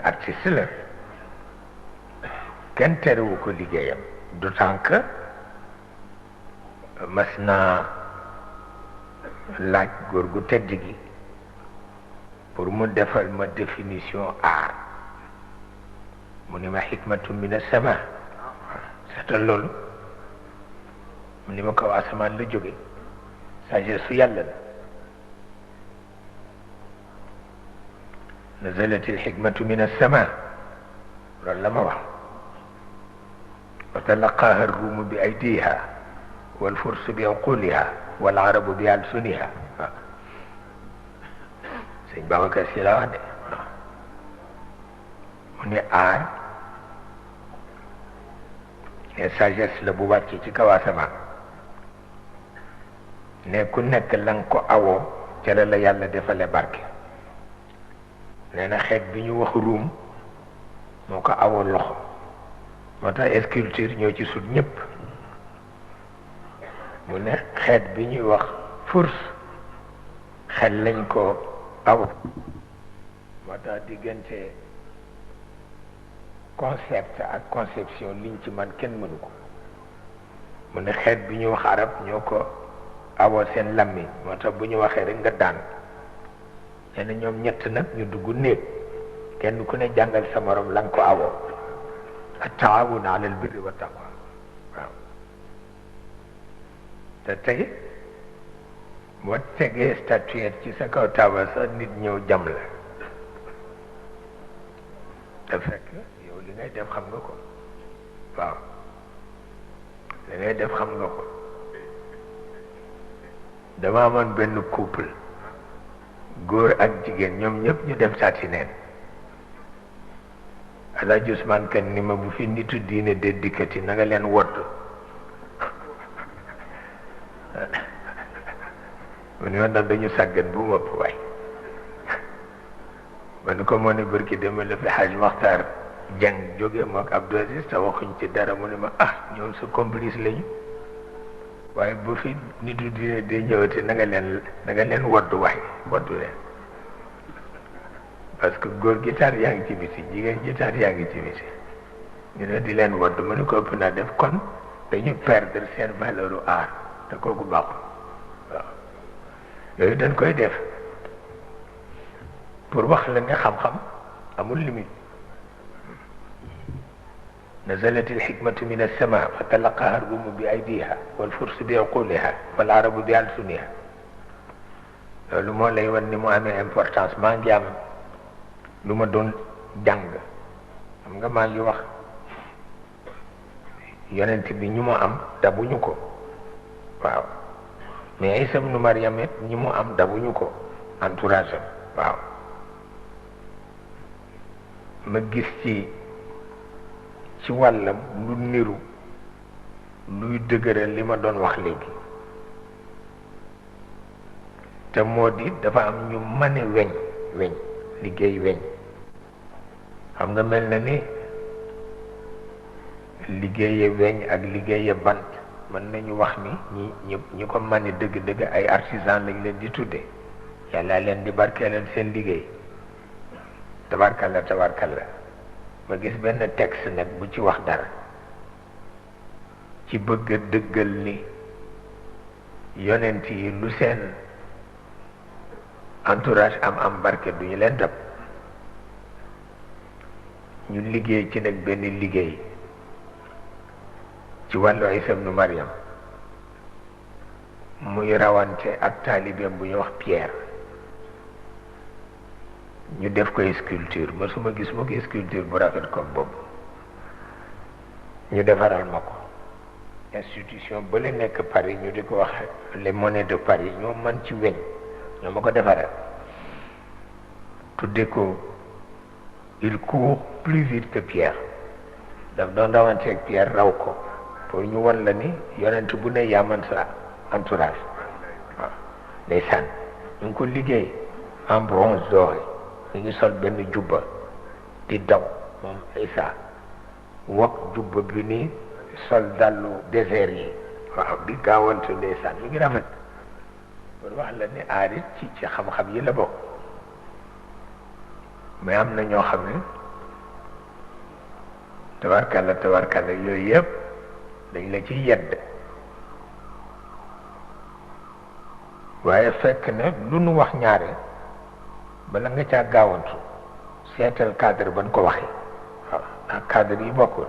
artiste la kenn terewu ko liggéeyam d'autant que mas naa laaj góor gu tedd gi pour mu defal ma définition art mu ni ma xikmatu min as-sama seetal loolu mu ni ma kaw asamaan la jóge sagesse su yàlla la nazalat al-xikmatu min as-sama loolu la ma wax wa talaqaaha ar-ruumu bi aydiha wal fursu bi uquliha wal arabu bi alsuniha waaw sëñ Babacar Si la wax de mu ne aar ne sagesse la bu wàcc ci kaw asamaan ne ku nekk la nga ko awoo ca la yàlla defale barke nee na xeet bi ñu wax ruum moo ko awoo loxo moo tax sculpture ñoo ci sut ñëpp mu ne xeet bi ñuy wax force xel lañ ko aw moo tax diggante concept ak conception liñ ci man kenn mënu ko mu ne xeet bi ñuy wax arab ñoo ko awoo seen lammiñ moo tax bu ñu waxee rek nga daan nee na ñoom ñett nag ñu dugg néeg kenn ku ne jàngal sa morom la nga ko awoo at-taawun ala al-birri wa taqwa waaw te tey boo tegee statuette ci sa kaw taabal sax nit ñëw jam la te fekk yow li ngay def xam nga ko waaw li ngay def xam nga ko dama amoon benn couple góor ak jigéen ñoom ñëpp ñu dem saati neen Alaaji Usmaan Kan ni ma bu fi nitu diine de dikkati na nga leen wodd mu ni ma ndax dañu sàggan bu mëpp waay ma ni ko moo ne bërki dema la fi Haj Maxtaar Jeng jóge mook Abdou Aziz te waxuñ ci dara mu ni ma ñoom sa complice lañu waaye bu fi nitu diine de ñëwati na nga leen wodd waay woddu leen parce que góor guitare yaa ngi ci biti jigéen guitare yaa ngi ci biti ñu ne di leen wodd mu ni ko ëpp naa def kon dañu perdre seen valeur u art te kooku baaxul waaw yooyu dañ koy def pour wax la ne xam-xam amul limite nazalat al-hikmatu min as-sama fa talaqaha ar-rumu bi aydiha wal fursu bi uquliha wal arabu bi alsuniha loolu moo lay wan ni mu amee importance maa ngi am lu ma doon jàng xam nga maa ngi wax yonent bi ñu mu am dabuñu ko waaw mais Isa ibnu Maryam it ñi mu am dabuñu ko entourage am waaw ma gis ci wàllam lu niru luy dëgëral li ma doon wax léegi te moo di dafa am ñu mane weñ liggéey weñ xam nga mel na ni liggéeye weñ ak liggéeye bant mën nañu wax ni ñi ko mane dëgg-dëgg ay artisan lañ leen di tudde yàlla leen di barkeelal seen liggéey tabarkalla ma gis benn texte nag bu ci wax dara ci bëgg a dëggal ni yonent yi lu seen entourage am barke duñu leen dab ñu liggéey ci nag benn liggéey ci wàllu Isa ibnu Maryam muy rawante ak taalibeem bu ñu wax Pierre ñu def koy sculpture mësuma gis mu ko sculpture bu rafet comme boobu ñu defaral ma ko institution ba la nekk Paris ñu di ko wax les monnaies de Paris ñoo man ci weñ ñoo ma ko defaral tudde ko il court plus vite que Pierre daf doon rawanteeg Pierre raw ko pour ñu won la ni yonent bu ne yaa man sa entourage waaw ndeysaan ñu ngi ko liggéey en bronze doré ñu ngi sol benn jubba di daw moom Isa wok jubba bi ni sol dallu désert yi waaw di gaawantu ndeysaan ñu ngi rafet pour wax la ni aarit ci xam-xam yi la bokk mais am na ñoo xam ne tabarkalla yooyu yëpp dañ la ci yedd waaye fekk ne lu nu wax ñaare bala nga caa gaawantu seetal cadre ban ko waxee waaw ndax cadre yi bokkul